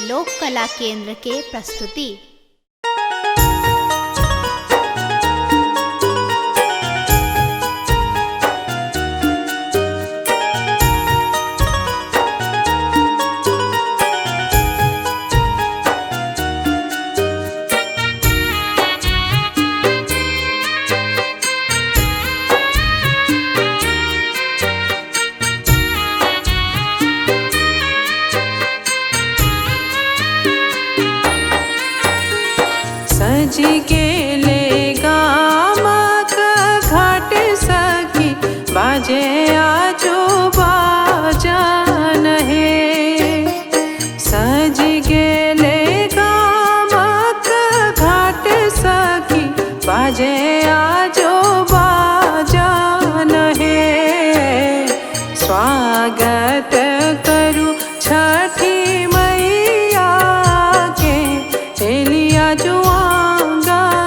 लोक कला केंद्र के प्रस्तुति। सज गेले गामक घाट सखी बाजे आजो बाजन हे। सज गेले गामक घाट सखी बाजे आजो बाजन हे। स्वागत करू छठी मैया के एलिया जुआंगन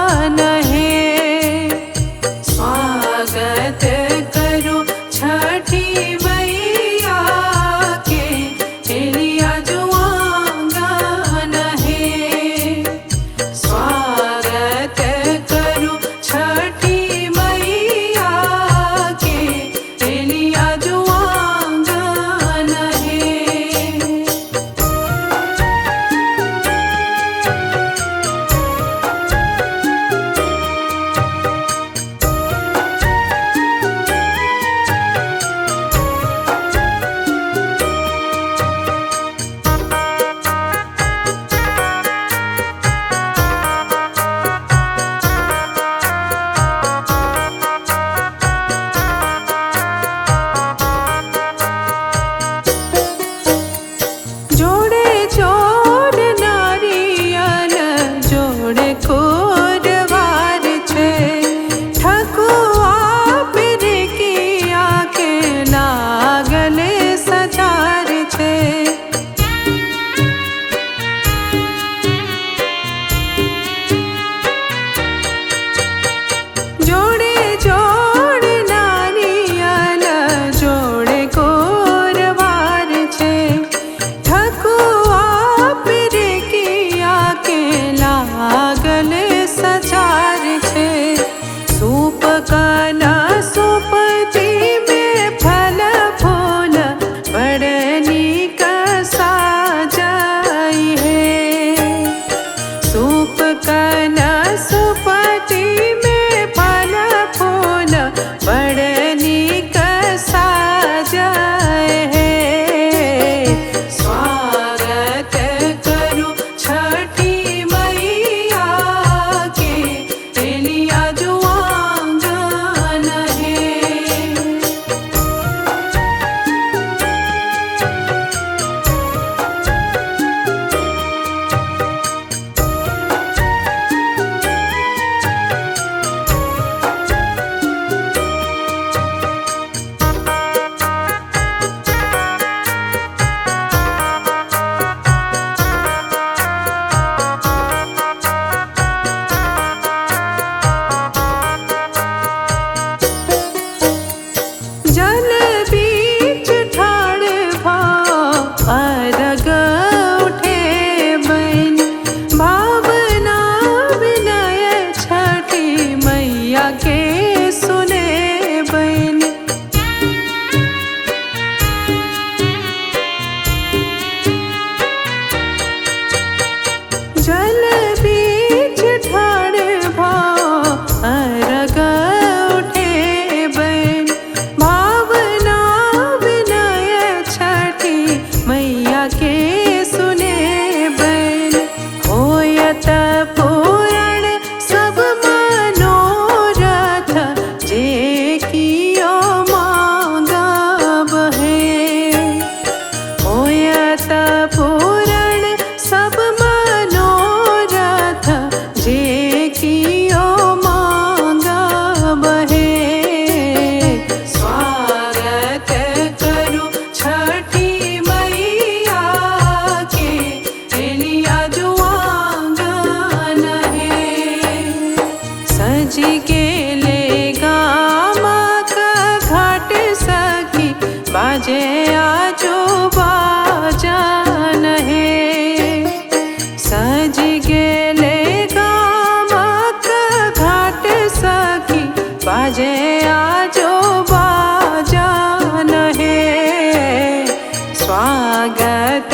स्वागत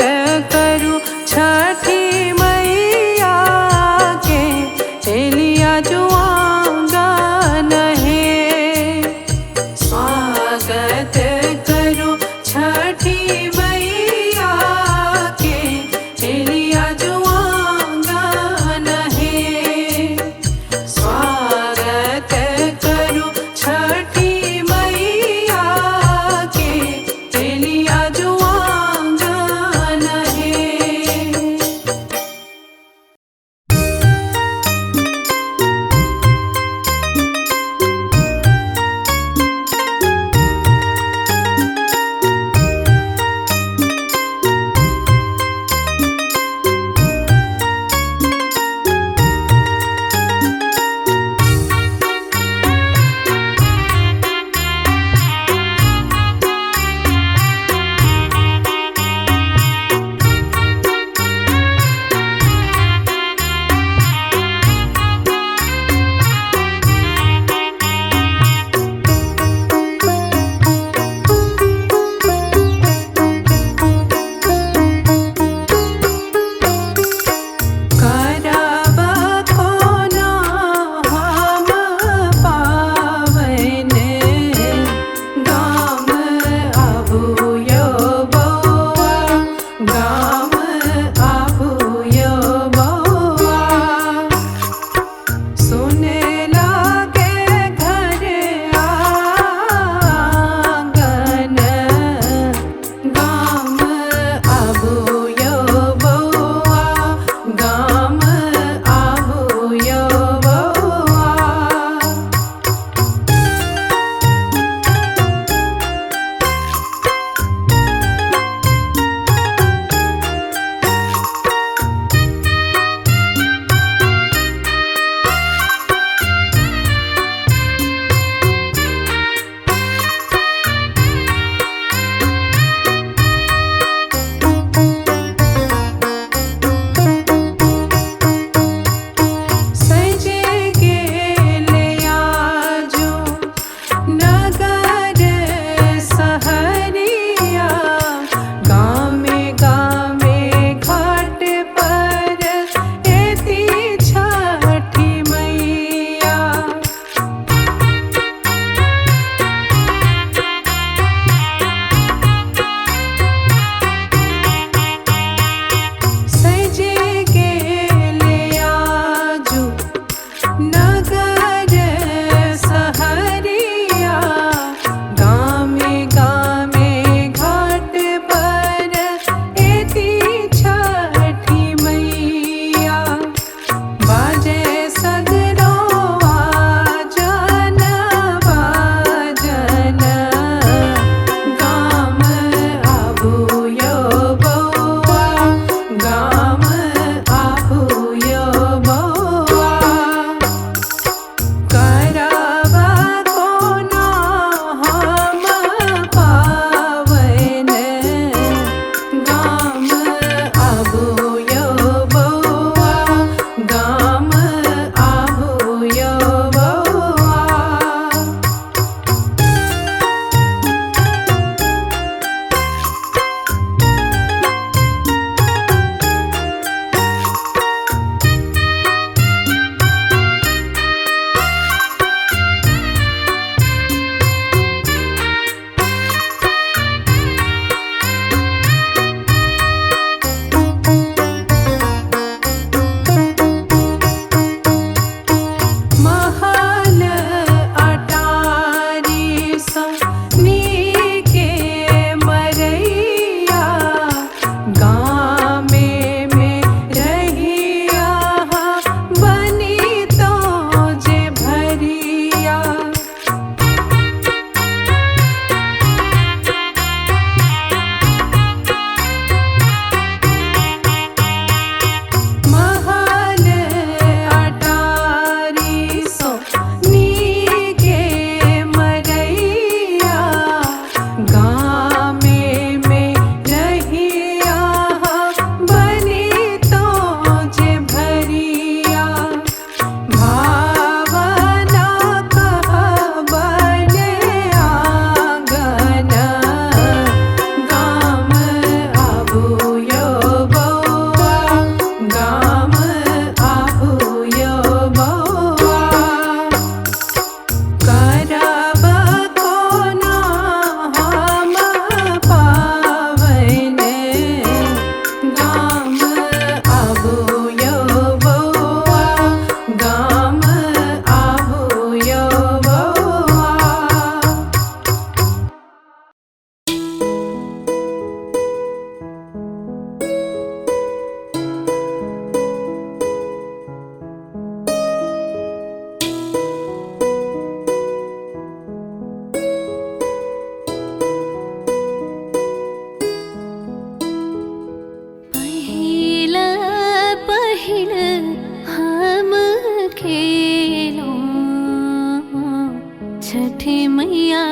करू छठी मैया के एलिया जुआंगन हे। स्वागत करू छठी मैया के एलिया जुआंगन हे। स्वागत करू छठी मैया के एलिया जुआंगन हे।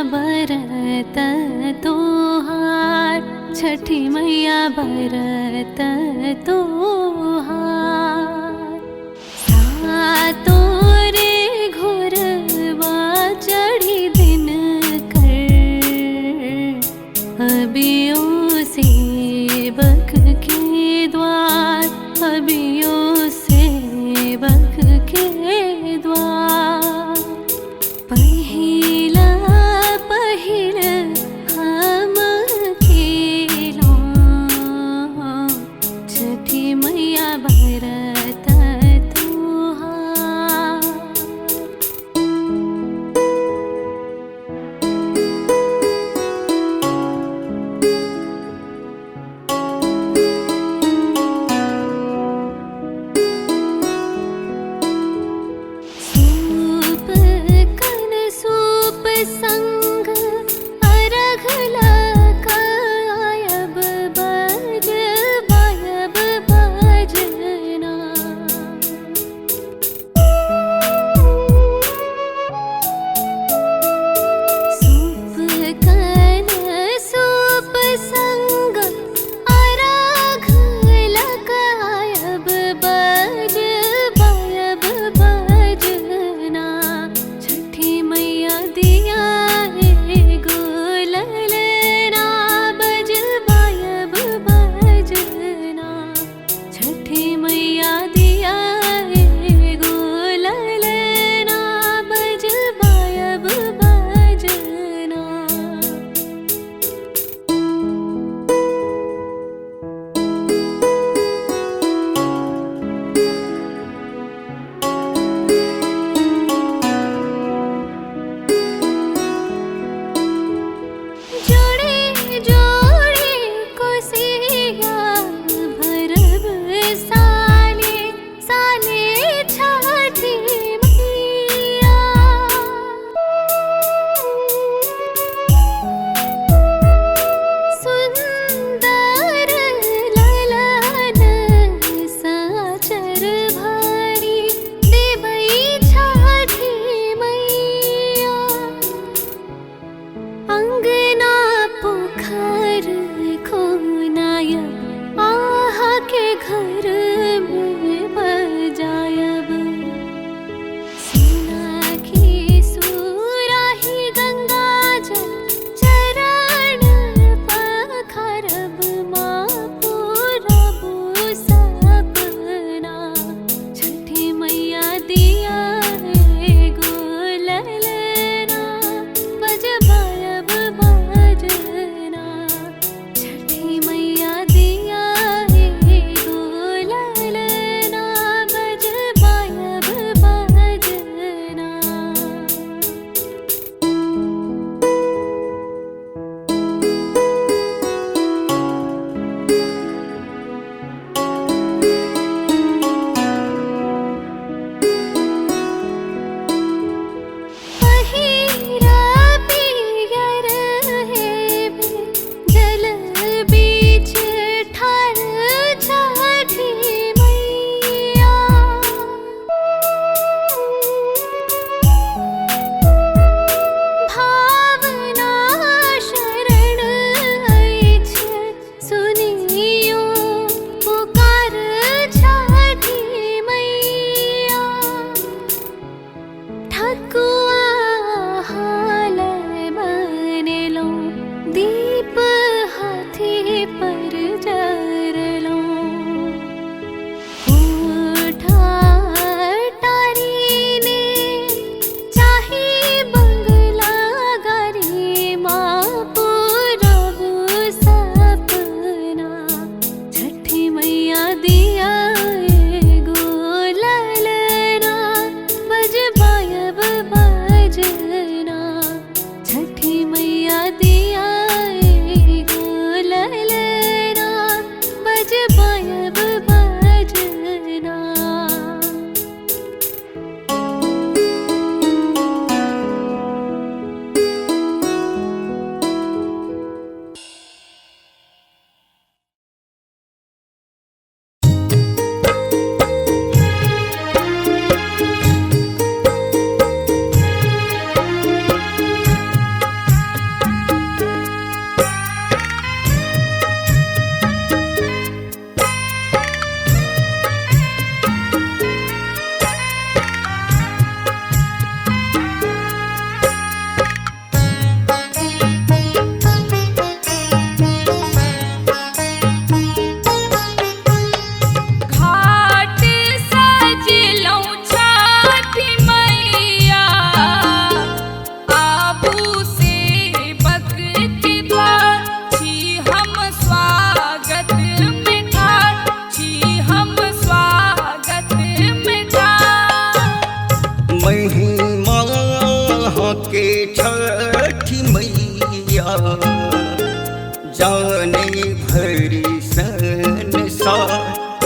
बरत तोहार, छठी मैया बरत तोहार। सातो रे घोरवा चढ़ी दिन कर, अबियो सेवक के द्वार, अबियो सेवक के द्वार। पहिला पहिल हम खेलो, छठी मैया बरत तोहार।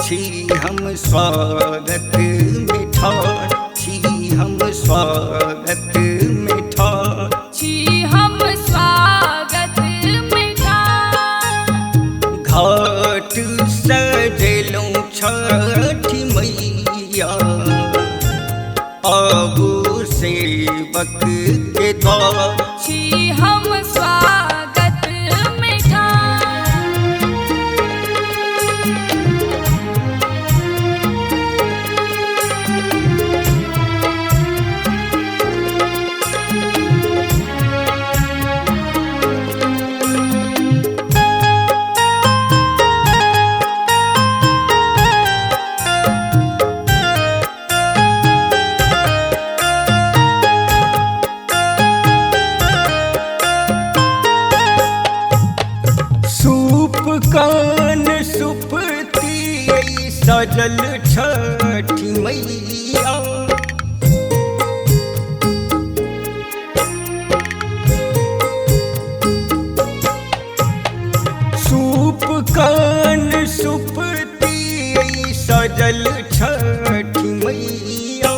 छी हम स्वागत में ठाढ़, छी हम स्वागत में ठाढ़, छी हम स्वागत में ठाढ़। घाट सजेलहुँ छठी मैया, आबू सेवक के द्वार। छी हम स्वागत में ठाढ़। सूप कान सुपती सजल छठी मैया, सूप कान सुपती सजल छठी मैया,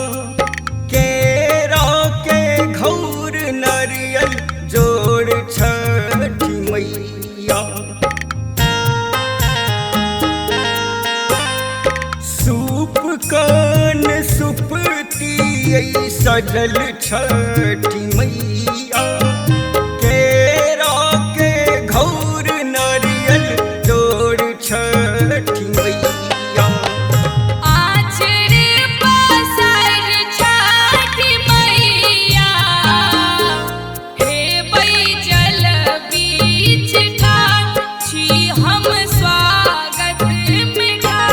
केरा के घौर नरियल जोड़ छठी मैया। सूप कान सुपती सजल छठी मैया, केरा के घौर नरियल जोड़ छठी मैया। आँचर पसार छठी मैया, हेबै जल बीच ठाढ़, छी हम स्वागत में ठाढ़।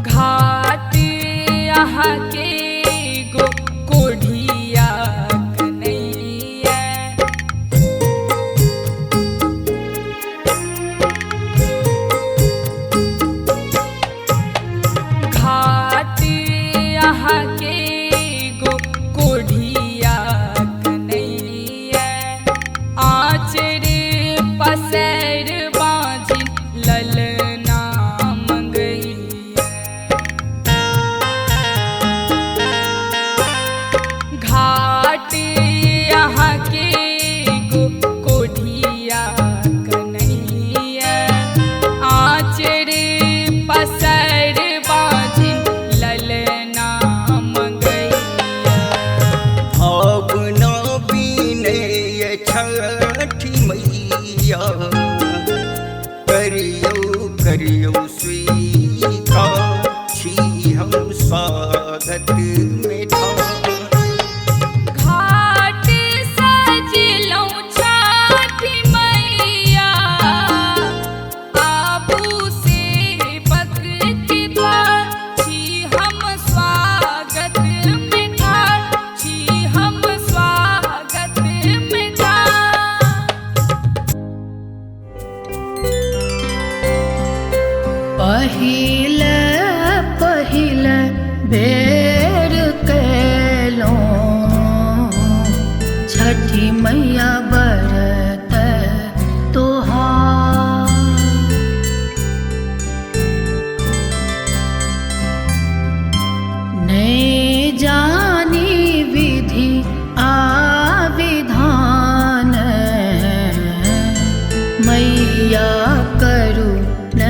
घाट अहाँके गो कोढ़िया कन्हैया, घाट अहाँके गो कोढ़िया कन्हैया, आँचर पसैर बाजी ललना मंगैया। घाट अहाँके गो कोढ़िया कन्हैया, आँचर पसैर बाजी ललना मंगैया। भावना विनय छठी मैया, करियौ करियौ स्वीकार, छी हम स्वागत में ठाढ़। घाट सजलहुँ छठी मैया, आबू सेवक के द्वार, छी हम स्वागत में ठाढ़, छी हम स्वागत में ठाढ़। पहिले पहिले बेर केलहुँ छठी मैया बरत तोहार। नहीं जानी विधि आ विधान, मैया करू न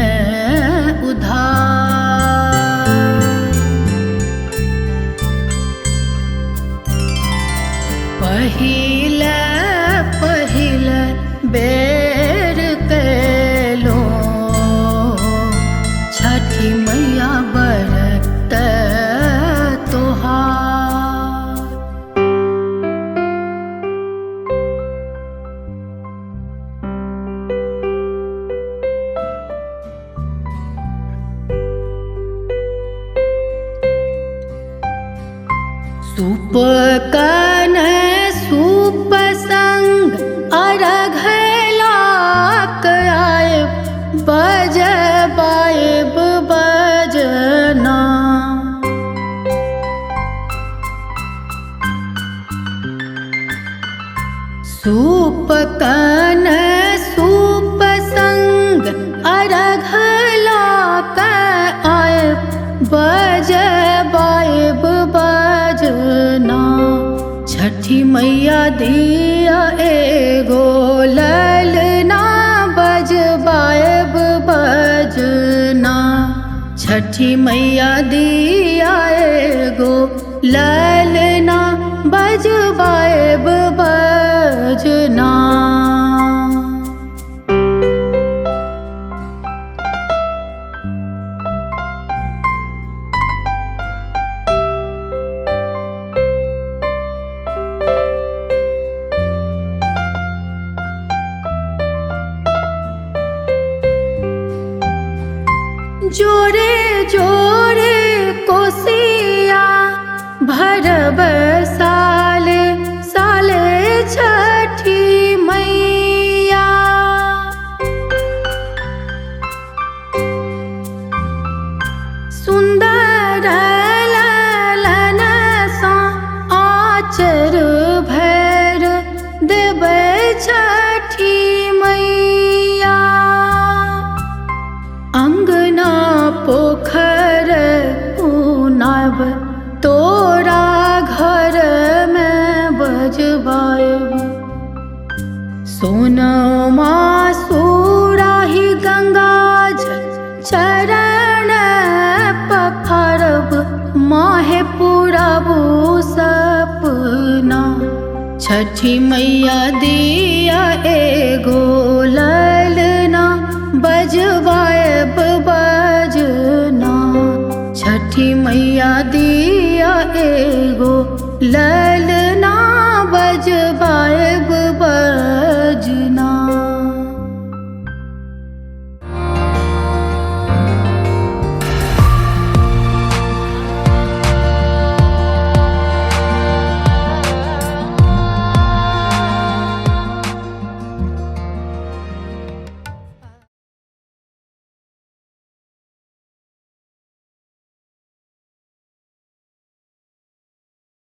उधार। पहिले पहिले बेर केलहुँ छठी मैया बरत तोहार। सूप कन सूप संग अर्घ लाक आयब बजबायब बजना। सूप कन सूप संग अर्घ लाक आयब बजबायब बजना। छठी मैया दिया एगो ललना बजबायब बजना। छठी मैया दिया एगो ललना बजबायब बजना। जोरे जोरे कोसिया भरब साले साले छठी मैया। सुंदर ललन सा आचर भर देबै छठी मैया। अंगना पोखर पुनाब तोरा घर में बजबायब। सोनमा सुराही गंगा जल चरण पखारब माहे पुराबू सपना। छठी मैया दिया एगो ललना बजबायब बजना। छठी मैया दिया एगो ललना।